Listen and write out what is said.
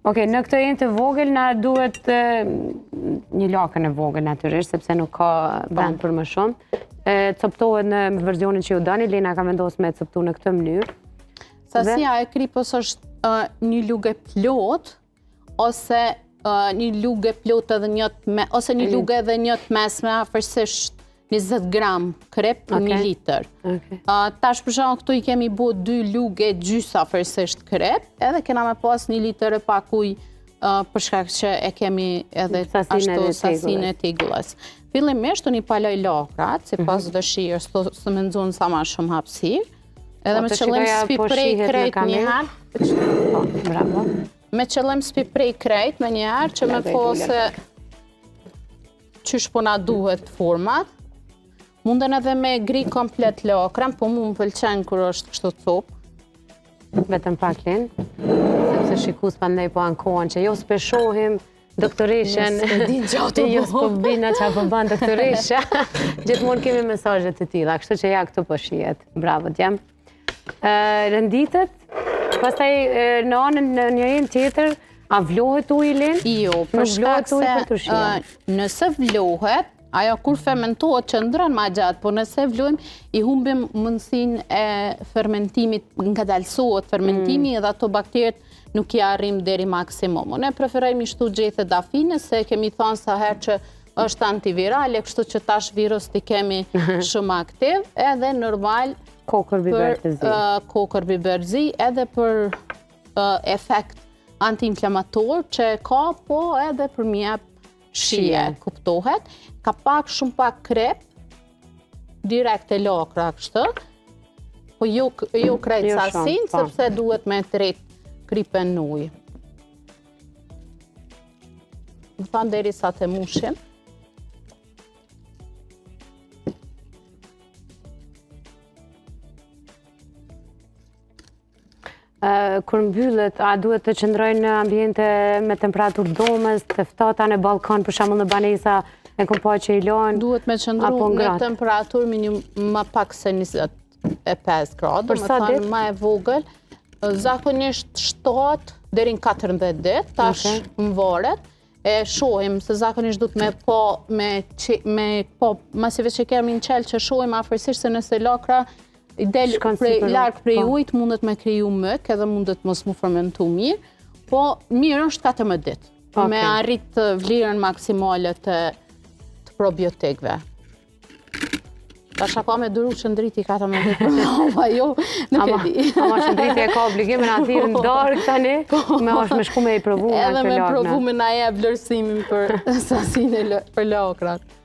Okej, në këtë enë të vogël na duhet një lakën e vogël natyrisht, sepse nuk ka po. vend për më shumë. E coptohet në versionin që ju doni, Lena ka vendosur me coptu në këtë mënyrë. Sasia e kripës është një lugë e plotë ose një lugë e plotë edhe një të me, ose një lugë edhe një të mesme afërsisht 20 gram kripë për një litër. Tash për shembull këtu i kemi bo 2 lugë e gjysë afërsisht kripë, edhe kena me pas një litër e pak ujë për shkak që e kemi edhe ashtu sasinë e tegullës. Fillimisht unë i paloj lakrat, sipas mhm. dëshirës, të me nxonë sa ma shumë hapësirë, edhe po, me qëllim s'pi po prej krejt një herë. Po, bravo. Me qëllim s'pi prej krejt me një herë, që me pa se Qysh po na duhet format. Munden edhe me gri komplet lakrën, po mu më pëlqen kur është kështu copë. Vetëm pak Len, sepse shikues mandej po ankohen që jo s'pe shohim doktoreshën, jo s'po bina që po ban doktoresha. Gjithmonë kemi mesazhe të tilla, kështu që ja këtu po shihet. Bravo, djem. Renditet, pastaj në anën në një enë tjetër, a vlohet uji Len? Jo, për shkak se nëse vlohet, ajo kur fermentohet qëndron ma gjatë, po nëse vlojmë, i humbim mundësinë e fermentimit, ngadalësohet fermentimi mm. edhe ato bakteret nuk i arrim deri maksimum. Unë e preferoj mi shtu gjethe dafine, se kemi thonë sa herë që është antivirale, kështu që tash virus i kemi shumë aktiv, edhe normal Kokërr biber të zi. Kokërr biber zi, edhe për efekt anti-inflamator që ka, po edhe për me jep shije, kuptohet. Ka pak shumë pak krip, direkt te lakra kështu, po jo, jo krejt jo sasinë, po. sepse duhet me tret kripën në ujë. Më thanë deri sa të mushim. Kur mbyllet, a duhet të qëndrojnë në ambiente me temperaturë dhomës, të ftohta në ballkon, për shembull në banesa, e kom pa që i lonë, Duhet me qëndru në temperaturë minimum ma pak se 25 gradë, Për sa ditë? Ma e vogël, zakonisht 7 deri në 14 ditë, tash më varet, e shohim se zakonisht duhet me po me që, me po masi veç e kemi në qelë që shohim afërsisht se nëse lakra i del prej larg prej po. ujit mundet me kriju myk edhe mundet mos mu fermentu mirë, po mirë është 14 ditë okay. me arrit vlerën maksimale të, të probiotikëve. Tash a ka me duru Qëndriti 14 ditë për me jo, nuk e di. Ama Qëndriti e ka obligim me na thirrë në darkë tani, po. me është me shku me i provu Edhe me provu me na e vlerësimin për sasinë e për lakrat.